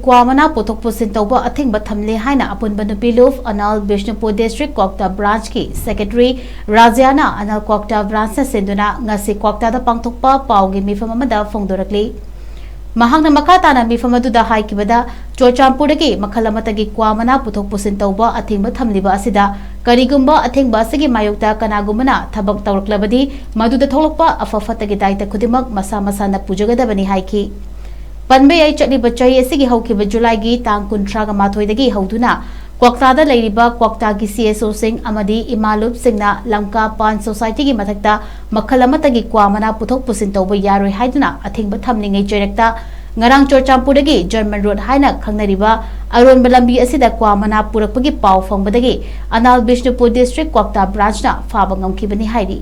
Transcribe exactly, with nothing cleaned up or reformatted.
ꯀ꯭ꯋꯥ ꯃꯅꯥ ꯄꯨꯊꯣꯛ ꯄꯨꯁꯤꯟ ꯇꯧꯕ ꯑꯊꯤꯡꯕ ꯊꯝꯂꯦ ꯍꯥꯏꯅ ꯑꯄꯨꯟꯕ ꯅꯨꯄꯤ ꯂꯨꯞ ꯑꯅꯥꯜ ꯕꯤꯁꯅꯨꯄꯨꯔ ꯗꯤꯁꯇ꯭ꯔꯤꯛ ꯀ꯭ꯋꯥꯛꯇꯥ ꯕ꯭ꯔꯥꯟꯆꯀꯤ ꯁꯦꯀ꯭ꯔꯦꯇꯔꯤ ꯔꯥꯖꯤꯌꯥꯅ ꯑꯅꯥꯜ ꯀ꯭ꯋꯥꯛꯇꯥ ꯕ꯭ꯔꯥꯟꯆꯅ ꯁꯤꯟꯗꯨꯅ ꯉꯁꯤ ꯀ꯭ꯋꯥꯛꯇꯥꯗ ꯄꯥꯡꯊꯣꯛꯄ ꯄꯥꯎꯒꯤ ꯃꯤꯐꯝ ꯑꯃꯗ ꯐꯣꯡꯗꯣꯔꯛꯂꯤ꯫ ꯃꯍꯥꯛꯅ ꯃꯈꯥ ꯇꯥꯅ ꯃꯤꯐꯝ ꯑꯗꯨꯗ ꯍꯥꯏꯈꯤꯕꯗ, ꯆꯨꯔꯆꯥꯟꯄꯨꯔꯗꯒꯤ ꯃꯈꯜ ꯑꯃꯠꯇꯒꯤ ꯀ꯭ꯋꯥ ꯃꯅꯥ ꯄꯨꯊꯣꯛ ꯄꯨꯁꯤꯟ ꯇꯧꯕ ꯑꯊꯤꯡꯕ ꯊꯝꯂꯤꯕ ꯑꯁꯤꯗ ꯀꯔꯤꯒꯨꯝꯕ ꯑꯊꯤꯡꯕ ꯑꯁꯤꯒꯤ ꯃꯥꯌꯣꯛꯇ ꯀꯅꯥꯒꯨꯝꯕꯅ ꯊꯕꯛ ꯇꯧꯔꯛꯂꯕꯗꯤ, ꯃꯗꯨꯗ ꯊꯣꯛꯂꯛꯄ ꯑꯐ ꯐꯠꯇꯒꯤ ꯗꯥꯏꯇ ꯈꯨꯗꯤꯡꯃꯛ ꯃꯁꯥ ꯃꯁꯥꯅ ꯄꯨꯖꯒꯗꯕꯅꯤ ꯍꯥꯏꯈꯤ꯫ ꯄꯟꯕ ꯌꯥꯏ, ꯆꯠꯂꯤꯕ ꯆꯍꯤ ꯑꯁꯤꯒꯤ ꯍꯧꯈꯤꯕ ꯖꯨꯂꯥꯏꯒꯤ ꯇꯥꯡ ꯀꯨꯟꯊ꯭ꯔꯥꯒ ꯃꯥꯊꯣꯏꯗꯒꯤ ꯍꯧꯗꯨꯅ ꯀ꯭ꯋꯥꯛꯇꯥꯗ ꯂꯩꯔꯤꯕ ꯀ꯭ꯋꯥꯛꯇꯥꯒꯤ ꯁꯤ ꯑꯦꯁ ꯑꯣꯁꯤꯡ ꯑꯃꯗꯤ ꯏꯃꯥ ꯂꯨꯞꯁꯤꯡꯅ ꯂꯝꯀꯥ ꯄꯥꯟ ꯁꯣꯁꯥꯏꯇꯤꯒꯤ ꯃꯊꯛꯇ ꯃꯈꯜ ꯑꯃꯠꯇꯒꯤ ꯀ꯭ꯋꯥ ꯃꯅꯥ ꯄꯨꯊꯣꯛ ꯄꯨꯁꯤꯟ ꯇꯧꯕ ꯌꯥꯔꯣꯏ ꯍꯥꯏꯗꯨꯅ ꯑꯊꯤꯡꯕ ꯊꯝꯂꯤꯉꯩ ꯆꯩꯔꯛꯇ ꯉꯔꯥꯡ ꯆꯨꯔꯆꯥꯟꯄꯨꯔꯗꯒꯤ ꯖꯔꯃꯟ ꯔꯣꯗ ꯍꯥꯏꯅ ꯈꯪꯅꯔꯤꯕ ꯑꯔꯣꯟꯕ ꯂꯝꯕꯤ ꯑꯁꯤꯗ ꯀ꯭ꯋꯥ ꯃꯅꯥ ꯄꯨꯔꯛꯄꯒꯤ ꯄꯥꯎ ꯐꯪꯕꯗꯒꯤ ꯑꯅꯥꯜ ꯕꯤꯁꯅꯨꯄꯨꯔ ꯗꯤꯁꯇ꯭ꯔꯤꯛ ꯀ꯭ꯋꯥꯛꯇꯥ ꯕ꯭ꯔꯥꯟꯆꯅ ꯐꯥꯕ ꯉꯝꯈꯤꯕꯅꯤ ꯍꯥꯏꯔꯤ꯫